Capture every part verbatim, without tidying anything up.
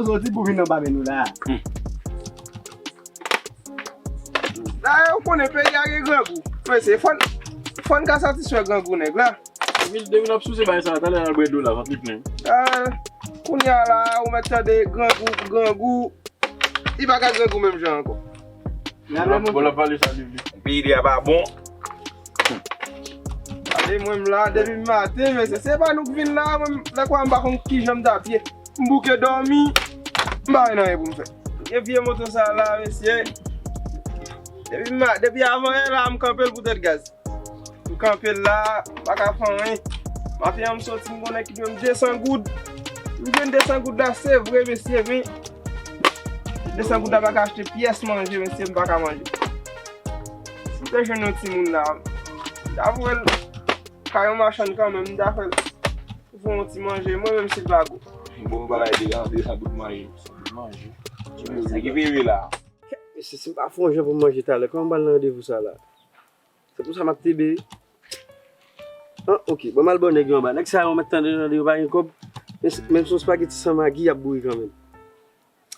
w soti pou vin anba men nou la. Dayè, ou konnen peyi a gen grangou. Mesye, fò n, fò n ka satisfè grangou nèg la. Depi, depi n ap souse bagay sa, talè n al bwè dlo la, vant li plen. Ah, kounye a la, ou mèt tande grangou, grangou. Li pa ka grangou menm jan ankò. Bon, l ap pale sa li vle. Peyi a pa bon. Ale, mwen m la depi maten, mesye. Se pa nou k vin la, mwen, lè kwa m pa konn kijan m t ap ye. M bouke dòmi, m pa wè nan anyen pou m fè. Gen vye moto sa la, mesye. Depi ma, depi avanyè la, m kanpe l pou tèt gaz. M kanpe l la, m pa ka fè anyen. Maten an, m soti, m konnen ki dwe m de san goud. M jwenn de san goud la, se vre, mesye, men de san goud la pa ka achte pyès manje, mesye, m pa ka manje. Si m te jwenn yon timoun la, m ta voye l kay yon machann kanmenm, m ta fè l pou fè yon ti manje, mwen menm si l pa gwo. Bon, bagay de, de sa bout manje. Sa bout manje. Sa ki peye la. Mesye, si m pa fè yon jan pou m manje talè, kòman m pral nan randevou sa la? Se pou sa m ap tebe. Ah, ok. Bon, m al bò nèg yo anba. Nèg sa yo mèt tande, tande yo pa gen kòb. Men, menm si yon spaghetti san magi, y ap boure kanmenm.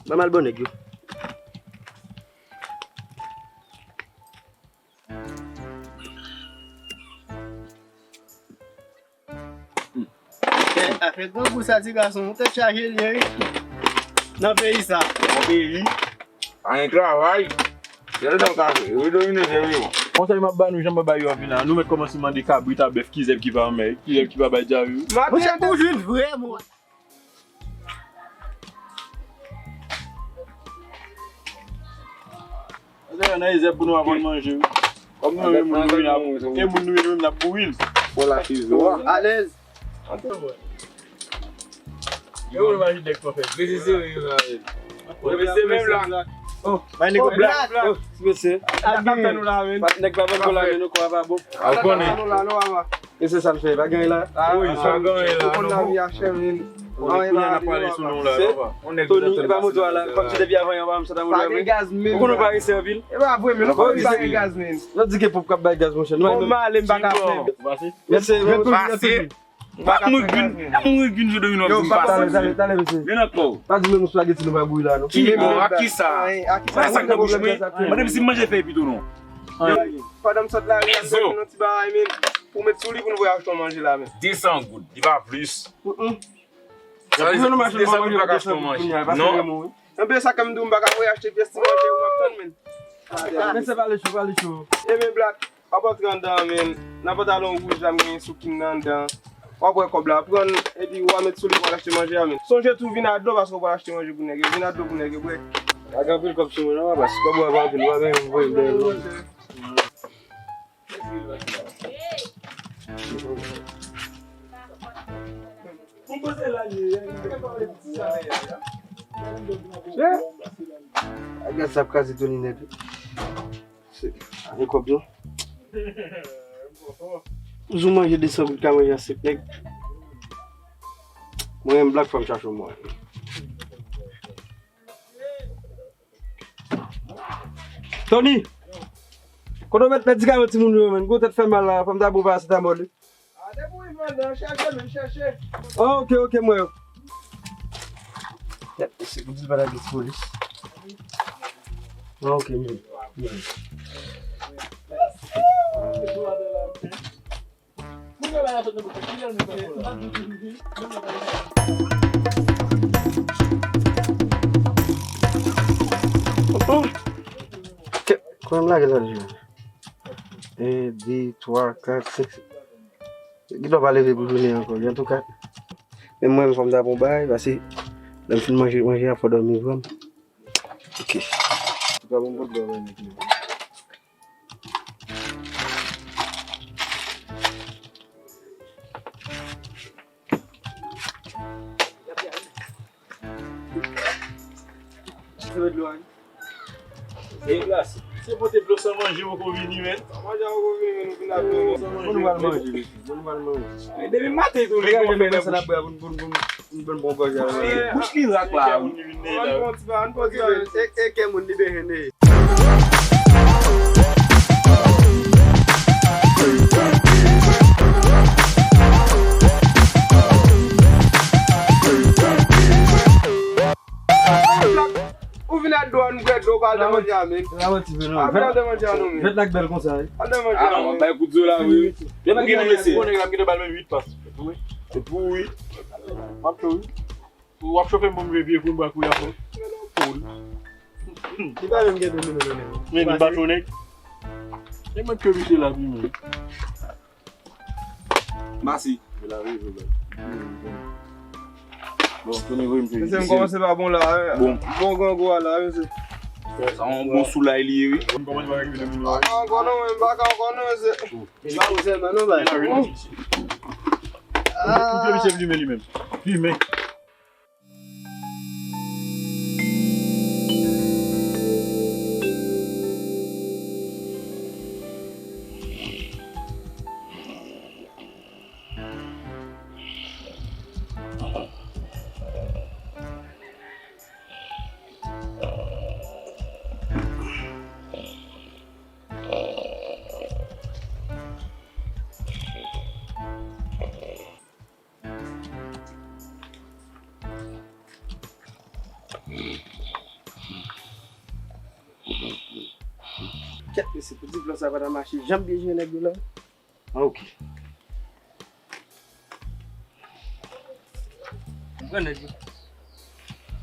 Ban m al bò nèg yo. Afè grangou sa, ti gason, ou tèt chaje l ye, wi. Nan peyi sa. Nan peyi. Pa gen travay. Sèl sa w ka fè, redomine sèl yo. Konsèy m ap ba nou, jan m ap ba yo a vin la, nou mèt kòmanse mande kabrit a bèf ki zèb ki pa anmè, ki zèb ki pa bay dyare. Monchè, ou jwenn vrèman. Dayè, nan e zèb pou nou aprann manje, wi. Kòm nou menm moun nou ye, e moun nou ye, nou menm n ap bouri l. Pou la fizo a. Alèz. Yo, ou imajine nèg pran fè. Mesye serye, yo, la, men. Oh, bay nèg yon blag. Oh, ti mesye. Nèg pa ban m kola, men nou kwa pa bon. A, ou konnen. E se sa l fè, pa gen anyen la. Wi, sa gen anyen la. Ou konn lavi a chè, men. Kounye a n ap pale sou non la, papa. Tony, e pa moto a la, kòmsi depi avan yon pa m sot a moto a vre. Ou konnen w parese anpil. E pa vre, men nou pa vin bay gaz, men. Lòt di ke pòp k ap bay gaz, monchè. Nou pa menm. Bon, m ale, m pa ka fè. Mesye, pase. Pa mouri gin, pa mouri gin, je domine w ap di m pase. Talè, talè, mesye. Men nan kò w. Pa di menm spaghetti nou pa bouyi la, non. Ki, bon, ak ki sa? Sa k nan bouch mwen. Mande m si m manje fèy pito non. Pandan m sot la, m ap nan ti bagay, men. Pou met sou li pou n voye achte yon manje la menm. Desan goud, li pa plis. Mm, mm. Sa vle di, desan goud pa ka achte yon manje. Non. Enben sa ke m di w, m pa ka voye achte pyès ti manje ou m ap tann, menm. Men se pale cho, pale cho. Enben Black, w ap antre anndan an, menm. Nan pantalon wouj la, m genyen sou kim nan anndan. W ap wè kòb la, pran l, epi w a met sou li pou w al achte manje a, menm. Sonje tou vin a dlo, paske w pral achte manje pou nèg yo. Vin a dlo pou nèg yo bwè. Pa gen anpil kòb sou mwen, non, papa. Si kòb ou pa anpil, ou pa menm voye m dèyè non. Gad sa ap kraze Tony nèt wi. Se, avè kòb non. Toujou manje desan goud ka manje a sèt nèg. Mwen menm Black fò m chache yon mwayen. Tony! Kote w met medikaman timoun yo, menm? Gwo tèt fè mal la, fò m ta ba w parasetamòl wi. Ah, depi w rive anndan, chèche, menm chèche. Oh, ok, ok, m wè yo. Yap, se pou di l pa ta gen ti polis. Ah, ok, m wè. M wè. Kè, kòman m lage lòt jou? En, de, twa, kat, senk. Gentan pa leve pou jounen ankò wi. Antouka, menm mwen, fò m ta pran yon bagay, paske lè m fin manje, manje a fò dòmi pran m. Ok. Antouka, bon, bon, bon, bon. Se met dlo a wi. Se glase. Se pote dlo san manje poko vini, men. San manje poko vini, men nou vin ak dlo. Moun pral manje, mesye. Moun pral manje. Depi maten tou, nèg yo fè nan bouch. Pou n, pou n, pou n, pou n bon gòj a. Bouch li rak la wi. Ann pran ti pa, ann pran ti pa. E, e kè moun li bezwen neye. Ou vin ak dlo a, nou bwè dlo, pa al nan manje a, men. Pa manje a, non. Pa al nan manje a, non, men. Jwèt la k bèl konsa wi. Pa al nan manje a, non. Bay kout zo la wi. Yo pa gen mesye. Bon nèg la m kite bal men uit pas. Se pou wi. M ap tou wi. W ap chofe m pou m vye vye kounba kou y ap fè. Li pa menm gen de mil nan men. Men li pa tou nèg. E mwen ke misye la pi men. Masi. Bon, tounen voye m fè. Mesye, m kòmanse pa bon la. Bon. Bon grangou a la, mesye. Sa yon bon soulay li ye wi. M kòmanse pa rive nan mil. Pa ka ankò non, men m pa ka ankò non, mesye. E pa ou sèlman non, bay. Koute misye plimen li menm. Plimen. Kèt mesye, pou di plan sa pa ta mache, janm byen jere nèg yo la. Ah, ok. M pran nèg yo.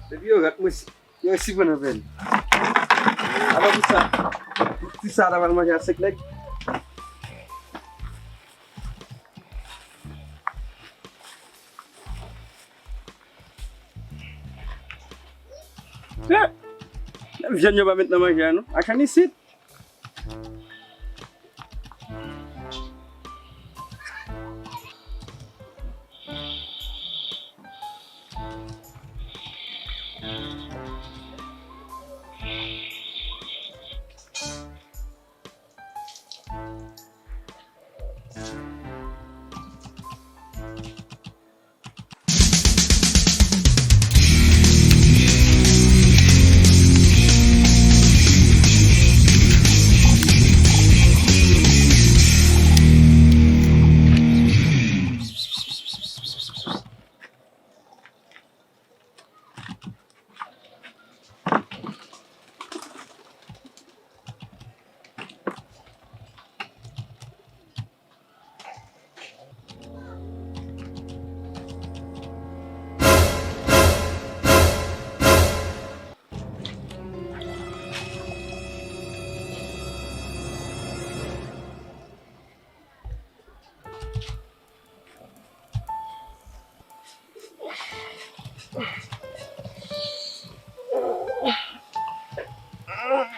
Depi yo rat, mwen si, yo resi pran nan pèn. Apa pou sa, ti sa ta pral manje a senk nèg. Menm jèn yo pa met nan manje a non. Ak ann isit.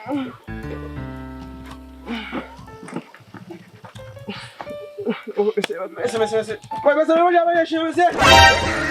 Oh, mesye, mesye, mesye, mesye. Woy, mesye, mesye, mesye, mesye.